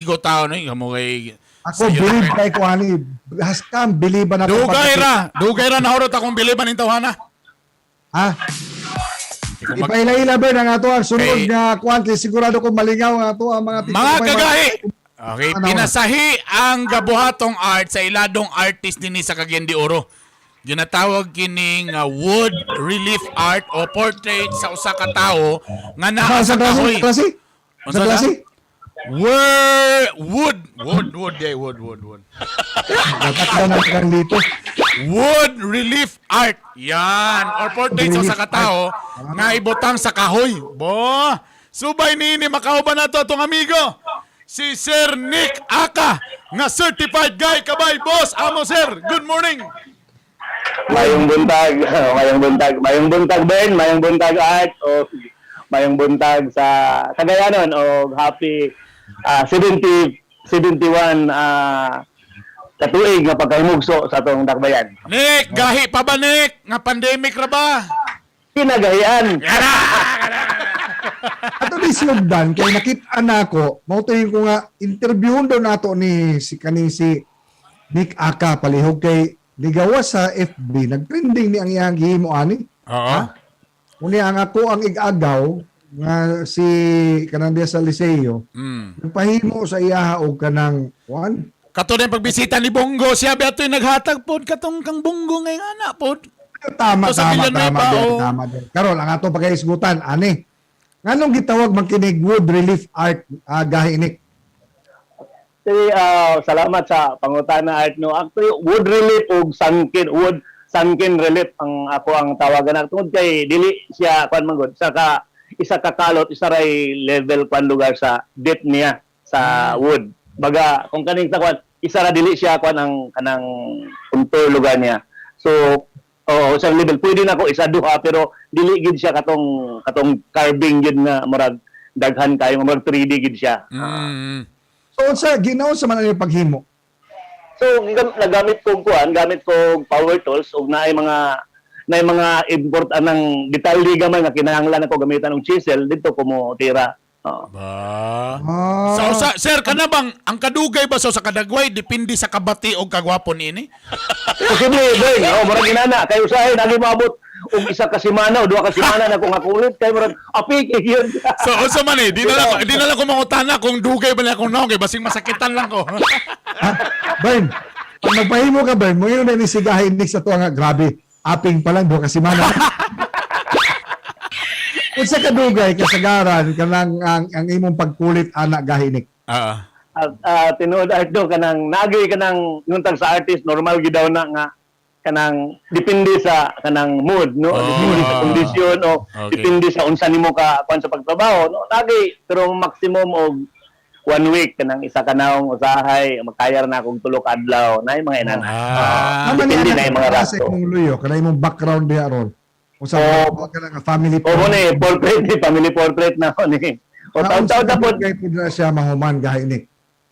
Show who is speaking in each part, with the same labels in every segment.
Speaker 1: Ikaw tao no, ikaw mo kay
Speaker 2: Ako, believe kay ko ani. Haskam, believe na ako.
Speaker 1: Dugay ra, dugay ra nahurot akong biliban ning tawhana.
Speaker 2: Ha?
Speaker 1: Ikaw mag-
Speaker 2: Ipaila-ila ba ang ato ang sunod
Speaker 1: Kay-
Speaker 2: nga kwan kay sigurado ko malingaw ang ato ang mga
Speaker 1: Mga kagahi. Okay,
Speaker 2: Ano?
Speaker 1: pinasahi ang gabuhatong art sa iladong artist dinhi sa Cagayan de Oro. Ginatawag kining wood relief art o portrait sa usa ka tawo nga naa
Speaker 2: Sa
Speaker 1: sa
Speaker 2: klase?
Speaker 1: kahoy.
Speaker 2: Klase?
Speaker 1: Unsa
Speaker 2: Sa
Speaker 1: na?
Speaker 2: klase?
Speaker 1: Wood wood wood day wood wood wood.
Speaker 2: Natakda na kang dito.
Speaker 1: Wood relief art. Yan. Or portrait sa usa ka tawo nga ibutang sa kahoy. Bo. Subay niini makauban nato atong amigo. Si Sir Nick Aka nga certified guy kabay boss. Amo sir. Good morning.
Speaker 3: Mayong buntag, mayong buntag, mayong buntag Ben, mayong buntag Art, o mayong buntag sa Cagayanon, o happy 70, 71 katuig nga pagkahimugso sa atong dakbayan.
Speaker 1: Nick, gahi pa ba Nick? Nga pandemic ra ba?
Speaker 3: Kinagahian.
Speaker 1: Yara!
Speaker 2: Ato ni Slugdan kay nakita nako, mao to yung ko nga interviewon daw nato ni si kani si Nick Aka palihog kay nigawa sa FB, nagtrending ni ang iyang gihimo ani.
Speaker 1: Oo.
Speaker 2: Unya ang ako ang igagaw nga si kanang diya sa Liceo, nagpahimo sa iyaha og kanang kuan.
Speaker 1: Kato na yung pagbisita ni Bongo, siya ba ito'y naghatag pod katong kang Bongo ngayong anak pod.
Speaker 2: Tama,
Speaker 1: Ito sa
Speaker 2: tama,
Speaker 1: Villanueva,
Speaker 2: tama, din,
Speaker 1: oh.
Speaker 2: tama din. Karon ang ato pagkaisgutan ani. Nganong gitawag man kinig wood relief art gahi Nick?
Speaker 3: Actually, salamat sa pangutana Art no. Actually, wood relief og sunken wood sunken relief ang ako ang tawagan na tungod kay dili siya kuan man gud saka isa ka kalot isa ray level kuan lugar sa depth niya sa wood. Baga kung kaning sa kuan isa ra dili siya kuan ang kanang contour lugar niya. So oo, sa level pwede na ko isa duha pero dili gid siya katong katong carving gid nga murag daghan kayo murag 3D gid siya.
Speaker 2: So unsa ginaon sa man ang paghimo?
Speaker 3: So nagamit ko kuan, gamit ko power tools ug naay mga import anang detalye gamay nga kinahanglan ako gamitan og chisel didto ko mo tira. Oo.
Speaker 1: Ba.
Speaker 2: Ah.
Speaker 1: Sa usa, sir, kana bang ang kadugay ba sa kadagway depende sa kabati o kagwapo niini?
Speaker 3: Posible boy, oh murag inana kay usahay nagi moabot og isa ka semana o duha ka semana na akong hakulit kay murag apik eh, yun.
Speaker 1: So unsa man eh, di na lang ko mangutana kung dugay ba na akong naong kay basing masakitan lang ko.
Speaker 2: Ha? Bern, pag magpahimo ka, Bern, mo yun na ni si Gahi Nick sa tuwa nga, grabe, aping pa lang, duha ka semana. Unsa kadugay kasagaran kanang ang imong pagkulit ana Gahi Nick?
Speaker 1: Ah.
Speaker 3: At tinuod art do kanang nagi kanang yuntag sa artist normal gid daw na nga kanang depende sa kanang mood no, depende sa kondisyon o depende sa unsa nimo ka kuan sa pagtrabaho no, nagi pero maximum og one week kanang isa ka naong usahay makayar na akong tulo ka adlaw na mga inana.
Speaker 2: Tama ni
Speaker 3: Depende
Speaker 2: anak
Speaker 3: na yung mga
Speaker 2: sa
Speaker 3: rasto.
Speaker 2: imong luyo, kanang imong background diha ron. Unsa
Speaker 3: Oo.
Speaker 2: ka nga family
Speaker 3: O mo ni portrait ni family portrait na ako ni o taon-taon na pod
Speaker 2: kay pud na siya mahuman Gahi Nick.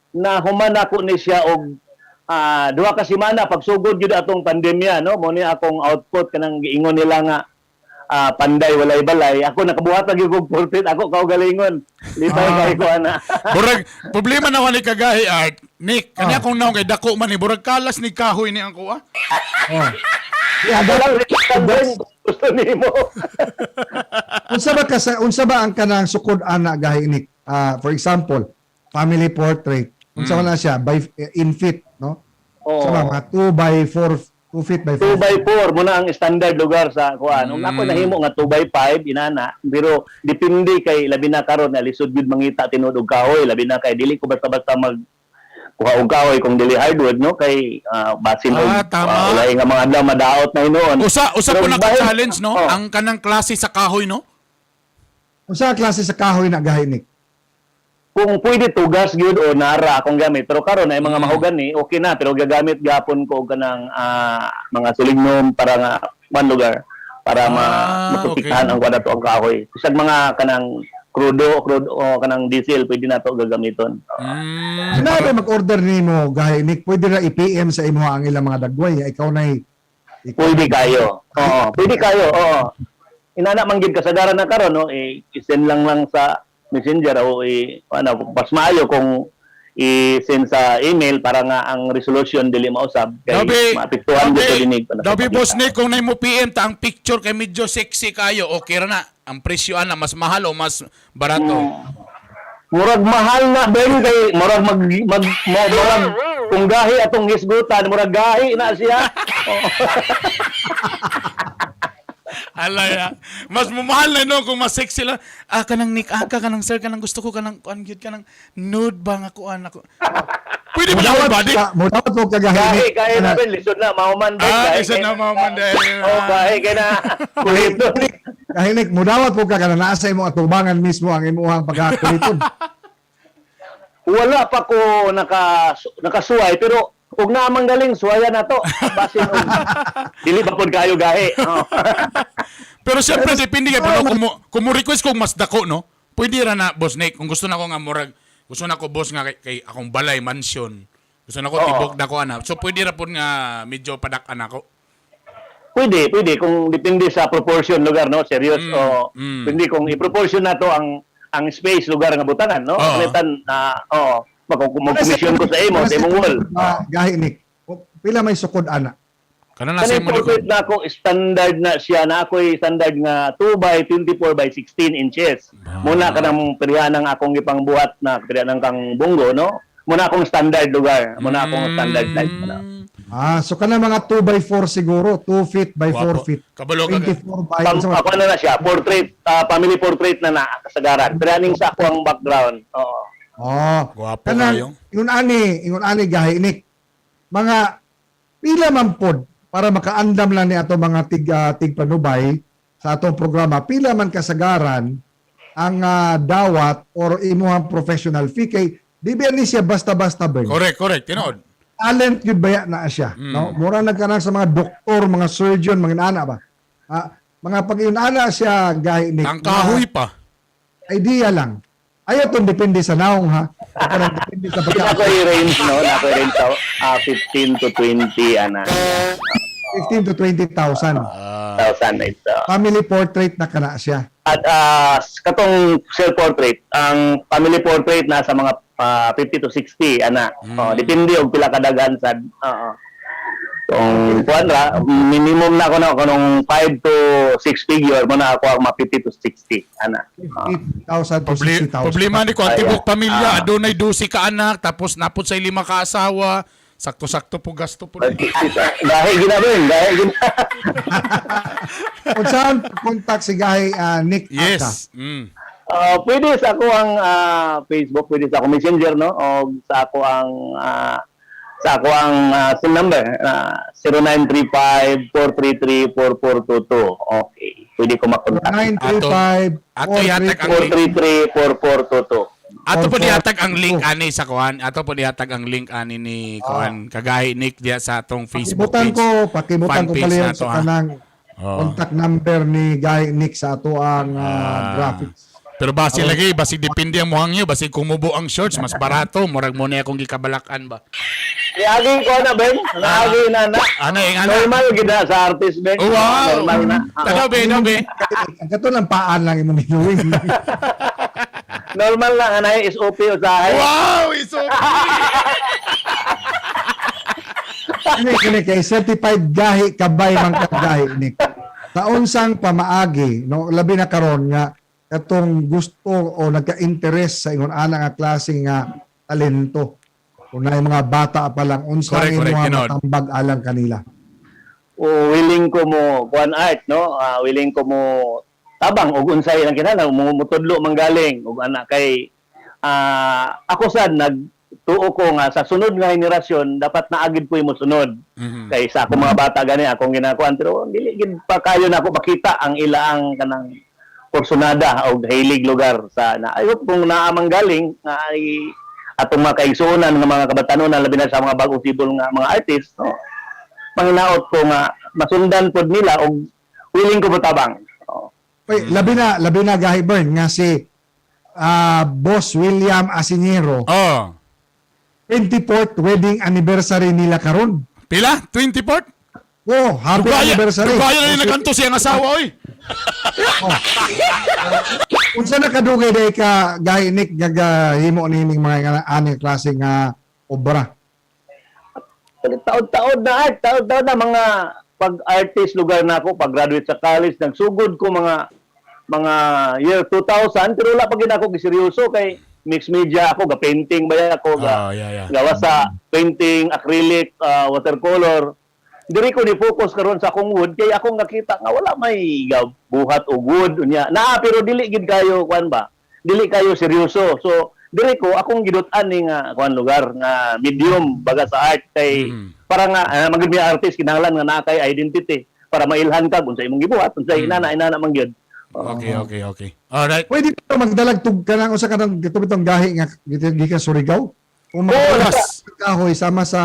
Speaker 3: Na human ako ni siya og 2 ka semana pagsugod gyud atong pandemya no, mo ni akong output kanang giingon nila nga panday walay balay ako nakabuhat na gyud kog portrait ako kaugalingon lipay kay ko ana.
Speaker 1: Burag problema na ni kagahi art. Nick, kanya
Speaker 2: Ah.
Speaker 1: kong naong kay dako man ni burag kalas ni kahoy ni ang kuha.
Speaker 2: Oh. Yeah,
Speaker 3: Ako lang rin gusto nimo.
Speaker 2: Unsa ba ang kanang sukod ana Gahi Nick? For example, family portrait. Unsa man na siya by in feet, no?
Speaker 3: Oo.
Speaker 2: Sa mga 2 by 4, 2 feet by 4.
Speaker 3: 2 by 4 mo na ang standard lugar sa kuan. Ug ako nahimo nga 2 by 5 inana, pero depende kay labi na karon na lisod gyud mangita tinuod og kahoy, labi na kay dili ko basta-basta mag kuha og kahoy kung dili hardwood no kay basin og
Speaker 1: Tama.
Speaker 3: Walay nga mga adlaw madaot na hinuon.
Speaker 1: Usa usa
Speaker 3: Pero
Speaker 1: po na
Speaker 3: bahin-
Speaker 1: challenge no,
Speaker 3: Oh.
Speaker 1: ang kanang klase sa kahoy no.
Speaker 2: Unsa ang klase sa kahoy na Gahi Nick?
Speaker 3: Kung pwede tugas gyud o nara akong gamit pero karon ay mga mahogani okay na pero gagamit gapon ko og kanang mga sulignom para nga one lugar para ma maprotektahan ang kuan ato ang kahoy bisag mga kanang krudo krudo o kanang diesel pwede na to gagamiton.
Speaker 2: Sinabi mag-order nimo Gahi Nick, pwede ra i-PM sa imo ang ilang mga dagway, ikaw na ikaw.
Speaker 3: Pwede kayo, oo, pwede kayo, oo, inana man gid kasagaran na karon no, eh, i-send lang lang sa messenger o i ano mas maayo kung i-send sa email para nga ang resolution dili mausab kay
Speaker 1: Dabi,
Speaker 3: maapektuhan
Speaker 1: dabi,
Speaker 3: gyud to dinig pa
Speaker 1: dabi,
Speaker 3: nakapakita.
Speaker 1: Boss Nick, kung na mo PM ta ang picture kay medyo sexy kayo, okay ra na. Ang presyo ana mas mahal o mas barato?
Speaker 3: Murag mahal na ben kay murag mag, mag mo, murag kung gahi atong hisgutan murag gahi na siya. Oo.
Speaker 1: Alay ah. Mas mamahal na no kung mas sexy lang. Ah, kanang Nick, ah, ka kanang sir, kanang gusto ko kanang kuan gyud kanang nude ba nga kuan ako. Pwede ba na body?
Speaker 2: Mo dawat mo kagahi
Speaker 3: Gahi
Speaker 2: Nick.
Speaker 3: gahi na ben lisod na mauman ben.
Speaker 1: Ah,
Speaker 3: gahi
Speaker 1: lisod
Speaker 3: kay
Speaker 1: na mauman dahil.
Speaker 3: Oh, gahi kay na. Kulito.
Speaker 2: Gahi Nick, mo dawat mo ka kana naa sa imong atubangan mismo ang imuhang pagkakuliton.
Speaker 3: Wala pa ko nakasuway pero ug naa man galing suwaya na to. Basin og dili ba pud kayo gahi. Oh.
Speaker 1: Pero siyempre depende kay pero kung mo request kung mas dako no. Pwede ra na Boss Nick kung gusto na ko nga murag gusto na ko boss nga kay akong balay mansion. Gusto na ko
Speaker 3: Oo.
Speaker 1: tibok dako ana. So pwede ra pud nga medyo padak-an ako.
Speaker 3: Pwede, pwede kung depende sa proportion lugar no, serious o pwede kung i-proportion na to ang space lugar nga butangan no.
Speaker 1: Oo.
Speaker 3: Palitan na oo, mag-commission ko sa imo, sa imong wall.
Speaker 2: Ah, gahi Nick. Pila may sukod ana.
Speaker 1: Kana na sa
Speaker 3: Kanang
Speaker 1: imo likod.
Speaker 3: portrait na ako standard na siya na ako'y standard nga 2 by 24 by 16 inches. Muna kanang pirihan ang akong gipangbuhat na pirihan ang kang bunggo no. Muna akong standard lugar, muna akong standard size muna.
Speaker 2: Ah, so kana mga 2 by 4 siguro, 2 feet by 4
Speaker 1: Guwapo.
Speaker 2: feet.
Speaker 1: Kabalo ka.
Speaker 2: 24 by
Speaker 3: Ako ano na siya, portrait, family portrait na na kasagaran. Pirihaning sa ako ang background. Oo.
Speaker 2: Oh.
Speaker 1: Guwapo
Speaker 2: Kanang,
Speaker 1: kayo.
Speaker 2: Ingon ani gahi Nick. Mga pila man pod para makaandam lang ni ato mga tigpanubay sa atong programa, pila man kasagaran ang dawat or imuhang professional fee kay di ba ni siya basta-basta ba?
Speaker 1: Correct, correct. Tinuod.
Speaker 2: Talent gyud baya na siya, no? Mura na kanang sa mga doktor, mga surgeon, mga inana ba? Ah, mga pag inana siya gahi Nick.
Speaker 1: Ang kahoy pa.
Speaker 2: Idea lang. Ayaw tong depende sa naong ha. Kanang depende sa
Speaker 3: Ako
Speaker 2: pagka
Speaker 3: i-range no, na ako i-range sa 15 to 20 ana.
Speaker 2: 15 to 20,000.
Speaker 3: Thousand ito.
Speaker 2: Family portrait na kana siya.
Speaker 3: At katong self portrait, ang family portrait nasa mga 50 to 60 ana. Oh, depende og pila kadaghan sad. Oo. Kung kuan ra, minimum na ako na kanong 5 to 6 figure mo na ako ang mga 50 to 60 ana. Oo.
Speaker 2: 50,000 to 60,000.
Speaker 1: Problema ni ko ang
Speaker 3: Ay,
Speaker 1: tibok pamilya,
Speaker 3: ah.
Speaker 1: adunay 12 ka anak tapos napod sa lima ka asawa. Sakto-sakto po gasto po.
Speaker 3: Gahi gina rin, gahi gina.
Speaker 2: Kung saan contact si Gahi Nick Aka.
Speaker 1: Yes.
Speaker 3: Pwede sa ako ang Facebook, pwede sa ako Messenger no o sa ako ang SIM number 0935-433-4422. Okay, pwede ko makontak.
Speaker 2: 935
Speaker 1: Ato yatag ang
Speaker 3: 433-4422.
Speaker 1: Ato po
Speaker 2: Or
Speaker 1: dihatag ang link ani sa kuan. Ato po dihatag ang link ani ni kuan Kagahi Nick diya sa atong Facebook
Speaker 2: Pakibutan
Speaker 1: page.
Speaker 2: ko, pakibutan ko
Speaker 1: Fan page
Speaker 2: pala yun
Speaker 1: na to,
Speaker 2: sa
Speaker 1: ha?
Speaker 2: kanang
Speaker 1: Oo.
Speaker 2: contact number ni Gahi Nick sa ato ang graphics.
Speaker 1: Pero basi lagi, basi depende ang muhang niyo, basi kumubo ang shorts, mas barato, murag mo na akong gikabalakan ba.
Speaker 3: Niagi ko na, Ben. Naagi na na.
Speaker 1: Ano yung ano?
Speaker 3: Normal gid na sa artist, Ben.
Speaker 1: Oh, wow.
Speaker 3: Normal na.
Speaker 1: Tanaw be, tanaw be.
Speaker 2: Ang kato lang paan lang imong ginuwing.
Speaker 3: Normal na anay SOP usahay.
Speaker 1: Wow, it's so
Speaker 2: Kini kini kay certified gahi kabay man ka gahi Nick. Sa unsang pamaagi no labi na karon nga katong gusto o nagka-interest sa ingon ana nga klase nga talento. Kung naay mga bata pa lang unsa
Speaker 1: Correct,
Speaker 2: ang
Speaker 1: correct,
Speaker 2: imong
Speaker 1: tinuod.
Speaker 2: matambag alang kanila.
Speaker 3: O willing ko mo kuan art no. Willing ko mo tabang og unsay ang kinahanglan mo mutudlo manggaling og ana kay ako sad nagtuo ko nga sa sunod nga henerasyon dapat naagid ko mo sunod. Kay sa akong mga bata gani akong ginakuan pero dili gid pa kayo na ako makita ang ilaang kanang porsunada og hilig lugar sa na I hope kung naa mang galing nga ay atong mga kaigsuonan nga mga kabatanon labi na sa mga bagong sibol nga mga artist no panginaot ko nga masundan pod nila og willing ko motabang. Oo.
Speaker 2: Oy, labi na gahi Bern nga si Boss William Asiniero
Speaker 1: Oh.
Speaker 2: 24th wedding anniversary nila karon.
Speaker 1: Pila? 24?
Speaker 2: Oh, happy
Speaker 1: Dugaya,
Speaker 2: anniversary.
Speaker 1: dugaya na yung naganto siyang asawa, oy.
Speaker 2: Unsa na kadugay day ka gahi, Nick, nga gahimo ni mga nga ani klase nga obra?
Speaker 3: Taod-taod na, art, taod-taod na mga pag-artist lugar na ako, pag-graduate sa college, nagsugod ko mga year 2000, pero wala pa gid ako giseryoso kay mixed media ako, ga painting ba ako, ga
Speaker 1: Oh, yeah.
Speaker 3: gawa sa painting, acrylic, watercolor. Diri ko ni focus karon sa akong wood kay akong nakita nga wala may buhat og wood unya. Naa, pero dili gid kayo kuan ba? Dili kayo seryoso. So diri ko akong gidut-an ni nga kuan lugar nga medium baga sa art kay para nga magid mi artist kinahanglan nga naa kay identity para mailhan ka kung sa imong gibuhat, unsa inana inana man gyud.
Speaker 1: Okay. Alright.
Speaker 2: Pwede ba magdalag tug kanang usa kanang gitong gahi nga gikan Surigao? Kung
Speaker 3: Oo,
Speaker 2: magdalag
Speaker 1: las.
Speaker 2: kahoy sama sa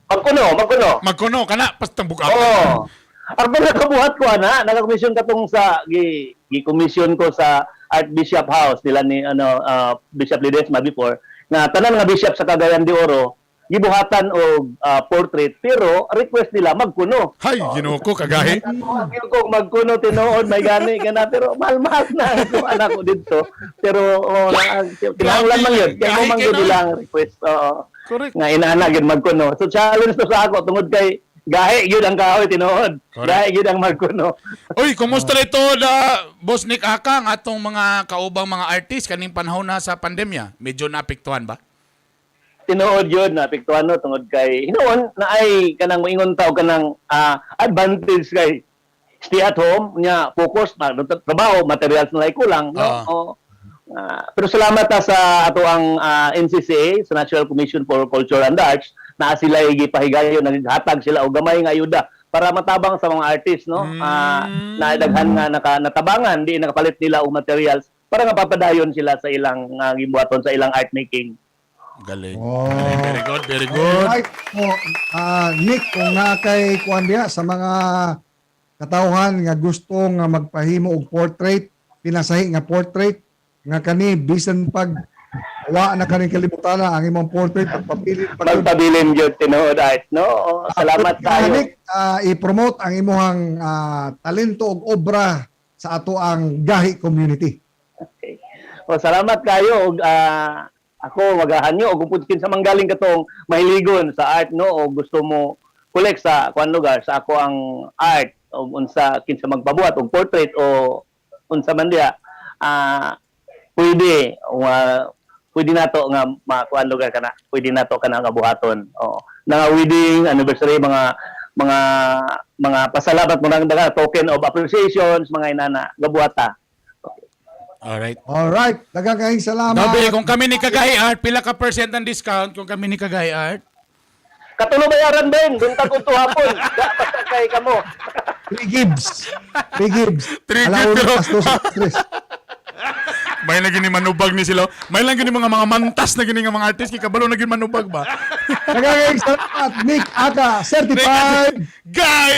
Speaker 3: Magkuno, magkuno.
Speaker 1: Magkuno ka na, pastambuk ako.
Speaker 3: Oo. Ang nakabuhat ko ana, nakakomisyon katong sa gi gi-commission ko sa Archbishop House nila ni ano Bishop Ledesma before nga tanan nga bishop sa Cagayan de Oro gibuhatan og portrait, pero request nila magkuno.
Speaker 1: Hay, Ginoo ko, kagahi.
Speaker 3: Ang ko magkuno tinuod may gani kana, pero mahal-mahal na ang anak ko didto. Pero oh, na, kinahanglan man yun. Kaya mo
Speaker 1: Gahi
Speaker 3: man
Speaker 1: kay
Speaker 3: gyud
Speaker 1: na.
Speaker 3: nila ang request. Oo.
Speaker 1: Correct.
Speaker 3: Nga inaana gyud magkuno. So challenge to sa ako tungod kay gahi gyud ang kahoy tinuod.
Speaker 1: Correct.
Speaker 3: Gahi gyud ang magkuno.
Speaker 1: Uy, kumusta ito da Boss Nick Aka ang atong mga kaubang mga artist kaning panahon na sa pandemya? Medyo naapektuhan ba?
Speaker 3: Tinuod yun na apektuhan no tungod kay hinuon na ay kanang moingon ta og kanang advantage kay stay at home nya focus na trabaho, materials na kulang, no. Oo. Pero salamat ta sa ato ang NCCA, sa National Commission for Culture and Arts, na sila gipahigayon, naghatag sila og gamay nga ayuda para matabang sa mga artist, no. Na daghan nga naka, natabangan di nakapalit nila og materials para nga papadayon sila sa ilang gibuhaton sa ilang art making.
Speaker 1: Galing.
Speaker 2: Oh.
Speaker 1: Galing. Very good, very good.
Speaker 2: Alright. So, Nick, kung naa kay kuan diha sa mga katawhan nga gusto nga magpahimo og portrait, pinasahi nga portrait nga kani bisan pag wa na kaning kalibutan ang imong portrait pagpabilin pa gyud.
Speaker 3: Magpabilin gyud tinuod, art, no. Oo, salamat
Speaker 2: Ah,
Speaker 3: kayo.
Speaker 2: Nick, i-promote ang imong talento ug obra sa ato ang gahi community.
Speaker 3: Okay. O, salamat kayo og ako magahanyo og kung kinsa manggaling katong mahiligon sa art, no, o gusto mo collect sa kuan lugar sa ako ang art o unsa kinsa magpabuhat og portrait o unsa man diha, pwede pwede nato nga makuan lugar kana, pwede nato kana nga buhaton. Oo, nga wedding anniversary, mga pasalamat mo nang daga token of appreciations, mga inana gabuhata.
Speaker 1: Alright.
Speaker 2: Alright, daghang kayong salamat.
Speaker 1: Dobe, kung kami ni Kagahi Art, pila ka percent ang discount kung kami ni Kagahi Art?
Speaker 3: Katulo bayaran ben, dunta ko to hapon. Da basta kay kamo.
Speaker 2: Three gives. Three gives.
Speaker 1: Three
Speaker 2: Alauna,
Speaker 1: gives, pero-
Speaker 2: alas dos, alas tres.
Speaker 1: May lang gini manubag ni sila. May lang gini mga mantas na gini nga mga artist kay kabalo na gini manubag ba?
Speaker 2: Daghang kayong salamat, Nick Aka, certified.
Speaker 1: Guy!